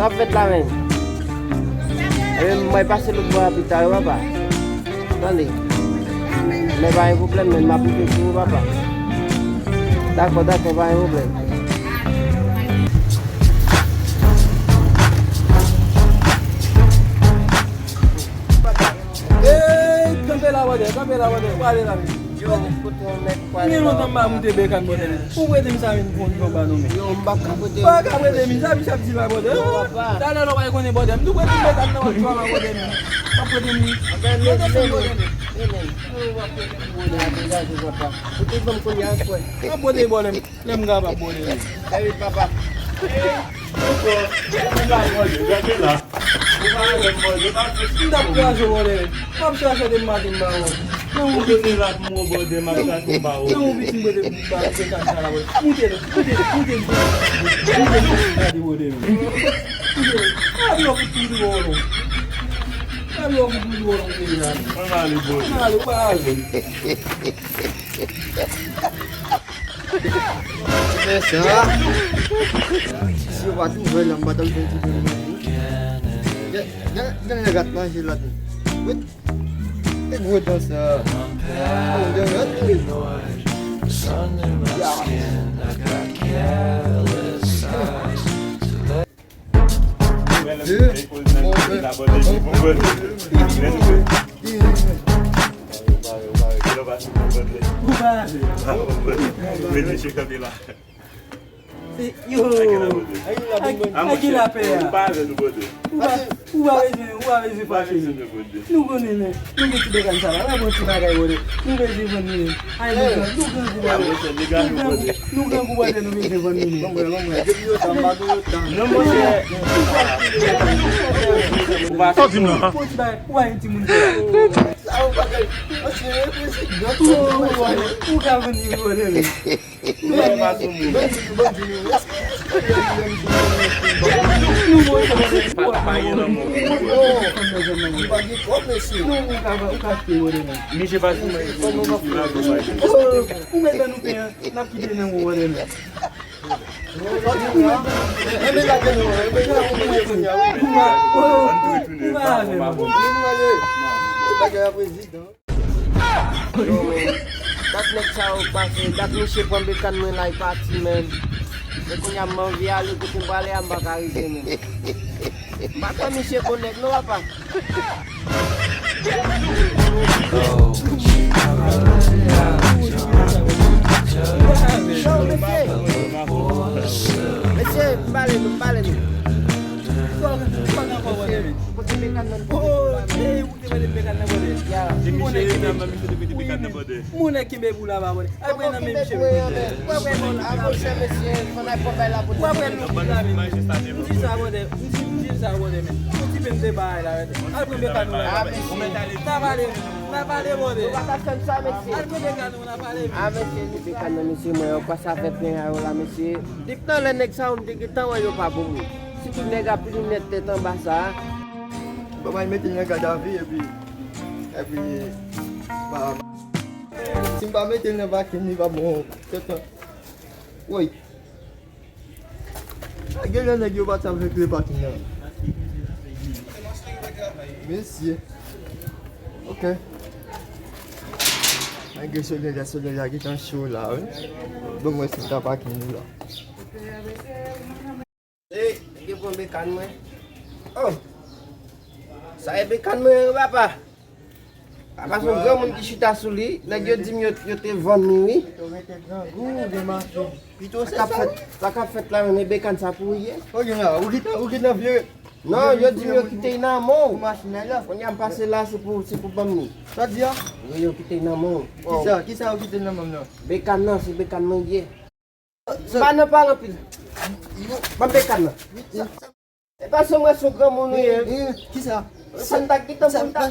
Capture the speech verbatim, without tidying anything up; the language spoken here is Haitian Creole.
Sa fèt la menm. Ebyen, mwen pase lòt bò a pita wi, papa. Tande. Men pa gen pwoblèm, men m ap rive sou ou, papa. Dakò, dakò, pa gen pwoblèm. Ey, kanpe la, brother, kanpe la, brother. Ou ale la, men. Yo, kote yon nèg pale la. Gen lontan m pa moute Bekan, brother. Ou prete m sa, men, pou yon ba nou, men. Yo, m pa ka prete. Pa ka prete, men, sa misye ap di la, brother. Yo, papa. Talè lè w pa konnen, brother. M tou prete Bekan nan, w ap travay, brother, men. W ap prete m. Yo, desann, brother, men. Yo, w ap prete m, brother, degaje, papa. Ou te ban m kounye a, frè. W ap prete, brother. Lè m kapab, brother. Sèvi papa. Ou pa manje, gade la. Ou pa manje, pa fè. M t ap kraze w, brother. M ap chache de maten m pa wè w. Nan ou kote la pou mwen, brother, m ap chache w pa wè w. Nan ou pitit m, brother, m pa wè w, se kaka la, brother. Moute l, moute l, moute l, moute l, gade, brother. Moute l. Gade w fout pou di wòlò. Gade w fout pou di wòlò, brother. Ann ale, brother. Ann ale, ou pa ale. Fè sa. Si yo pa twouve l la, m pa t ap jwenn ti pen nan tou. Gen, gen, gen nèg ap manje la tou. Wi. E gwo dan sa. Oh, gen rat wi. Ya. Yo, a ki lapè a? Ou pa, ou pa bezwen, ou pa bezwen fache nou. Nou konnen, men, nou gen ti Bekan sa la, la bon ti bagay, brother. Nou bezwen vann li, men. Ay, nou grangou, brother. Nou grangou, nou grangou, brother, nou bezwen vann li, men. Non, monchè. Ou pa di m non. Ou pa yon timoun. Sa ou pa ka. Monchè, e prezidan. Ou ka vann li, brother, men. Ou pa sou moun. Nou monchè, brother. Pa, pa gen nan moun. Ou pa gen kòb, mesye. Non, ou ka, ou ka achte, brother, men. Misye pa sou mwen. Ou mèt ban nou pen an, n ap kite nan ou, brother, men. Dat nèg sa yo pase, dat misye pran Bekan mwen la, li pati, menm. Men kounye a m anvi ale, kote m prale a, m pa ka rive, menm. M pa kwè misye bon nèg, non, papa. Mesye, mesye, m pale nou, m pale nou. Kote Bekan nan? Oh, e ou te mete Bekan nan, brother. Ya. Depi cheri nan men misye te mete Bekan nan, brother. Moun nèg kenbe pou la ba, brother. Al pran nan men misye. W ap wè nou la, men. M di sa, brother. M di, m di sa, brother, men. Ou ti pen de bay la, brother. Al pran Bekan nou la. N ap ale, n ap ale, brother. Al pran Bekan nou, n ap ale, men. Ah, mesye, Bekan nan, mesye, mwen, yo kwè sa fè pen a yo la, mesye. Depi nan lè nèg sa yo, m te gentan wè yo pa bon moun. Sitou nèg a pi linèt tèt anba sa a. Papa, mete l nan gadavi, epi, epi, pa, si m pa mete l nan pakin, li pa bon, tèt an. Woy. A, gen lè nèg yo pa t ap regle pakin nan. Mesye. Ok. Malgre solèy la, solèy la gentan cho la, wi. Bon, mwen se ta pakin nou la. Ey, gen pran Bekan mwen. Oh. Sa e Bekan mwen, papa. Papa, se yon granmoun ki chita sou li. Nèg yo di m yo, yo te vann li, wi. Yo rete grangou, gen mache. Pito se sa. Sa k ap fèt, sa k ap fèt la menm, e Bekan sa pou ou ye? Ou gen la, ou gentan, ou gentan vire. Non, yo di m yo kite l nan men w. Pou machin nan la. Kounye a m pase la, se pou, se pou ban m li. Sa di a? Wi, yo kite l nan men w. Kisa, kisa yo kite l nan men m nan? Bekan nan, se Bekan mwen ye. M pa nan pale anpil. Ban m Bekan nan. E paske mwen se yon granmoun ou ye. Kisa? Sa m ta gentan pou m ta.